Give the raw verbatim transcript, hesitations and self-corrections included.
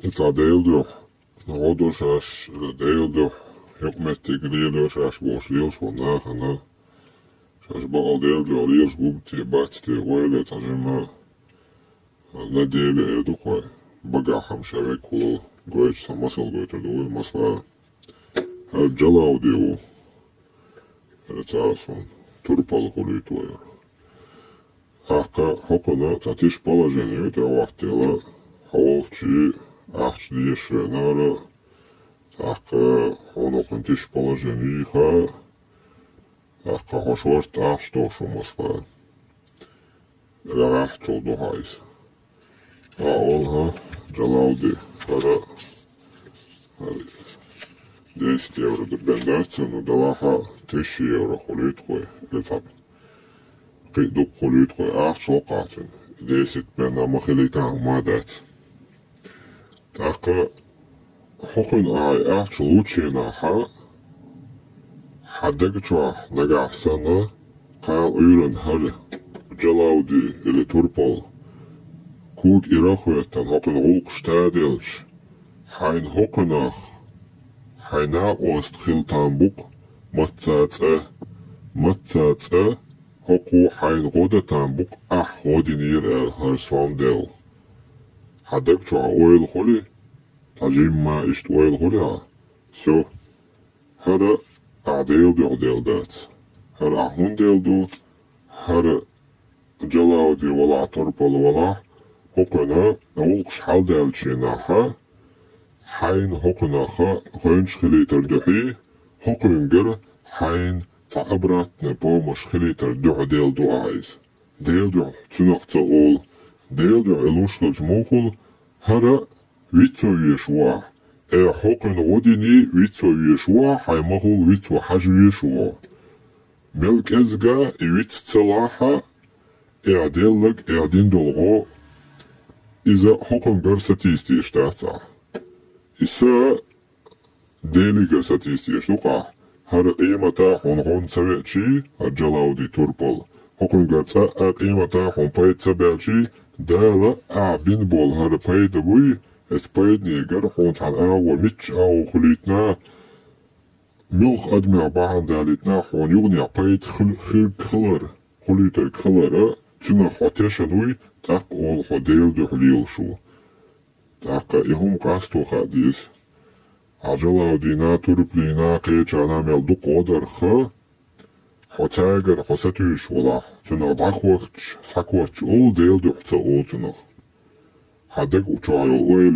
Цхьа Делан дуьхьа гӀо до шаьш, Делан дуьхьа хьекъал меттиг лелайо шаьш бохуш лелаш волу нахана, шаьш бакъал Делан дуьхьа лелаш губа те, бац те, ойла цхьа жимма, на деле эр ду-кх вай, багахь хӀума шаьш векхула гойтуш цхьа масал гойтур ду вай, масала, хӀара Джалауди ву, хӀара цхьа а суна турпал хуьлуьйту вай. ТӀаккха хӀокхуьнан цхьа тиша положени ю тӀехӀоттаелла, хьо волчу ахча дезаш веанара, тӀаккха хьуна хӀокхуьнан тиша положени хаьа, тӀаккха хьо шорта ахча тохуш ву, масала, рагӀехь чул ду хьан иза. Ткъа олу, хӀа, Джалауди, хӀара, хӀара десять евро бен дац, ну, делахь а тысяча евро хуьлуьйту-кх вай, или цхьа кхин а дукха хуьлуьйту-кх вай, ахча локхахь цуьнан, десять бен а ма хилийтахь хӀума дац. ТӀаккха хӀокхуьнан ахча лучу хенахь, хьан даг чохь нагахь санна, кхана Ӏуьйранна хӀара Джалауди или турпал, кога ира а хӀоьттина, хӀокхуьнан гӀуллакхаш таделча, хьайна хӀокхуьнах хьайн накъост хила там бу-кх, мацца а цкъа, мацца а цкъа хӀокхо хьайна гӀо дан там бу-кх, ахь гӀо динера аьлла, хӀара сом делла. Хьан даг чохь ойла хуьлий, цхьа жимма иштта ойла хуьлий хьан? Всё. ХӀара ахь Делан дуьхьа делла дац. ХӀара ахь хӀунда делла ду? ХӀара Джалауди валахь, турпал валахь, хӀокхуьнан гӀуллакхаш хьалдаьллачу хенахь, хьайна хӀокхуьнах гӀоьнча хилийтар дуьхьий, хӀокхуьнгара хьайна цхьа обратная помощь хилийтар дуьхьа делла ду ахь иза. Делан дуьхьа цуьнах ца олу. Делан дуьхьа и луш хилча муха хуьлу? ХӀара вицо везаш ву ахь. Э, хӀокхуьнан гӀо динарг вицо везаш ву ахь, хьайн ма хуьлу вицо хьажа везаш ву. Мел кӀезга и виц ца лахь а, эхь делларг, эхь дина долу гӀо, иза хӀокхуьнгара сатийса дезаш дац ахь. И са Делигара сатийса дезаш ду-кх ахь. ХӀара къематехь хьуна гӀо ца веачий, хӀара Джалауди турпал, хӀокхуьнгара цкъа а къематехь хьуна пайда ца баьлчий, Дала ахь бина болу хӀара пайда буй, оцу пайданегара хьуна цхьана агӀо, мичча агӀо хуьлийтина, муьлхха адамех бахьана далийтина, хьуна юханехь пайда хи-, хирг хилар, хуьлуьйтург хилар, цуьнах хьо тешна вуй, тӀаккха олу хьо Делан дуьхьа лелаш ву. ТӀаккха и хӀума къасто хаа деза. Хьан Джалаудина, турпалина, кхечарна мел дукха гӀо дарх, хьо цаьргара хьо сатуьйсуш валахь, цуьнах дӀакхоччуш, схьакхоччуш олу, Делан дуьхьа ца олу цуьнах. Хьан даг чохь йолу ойла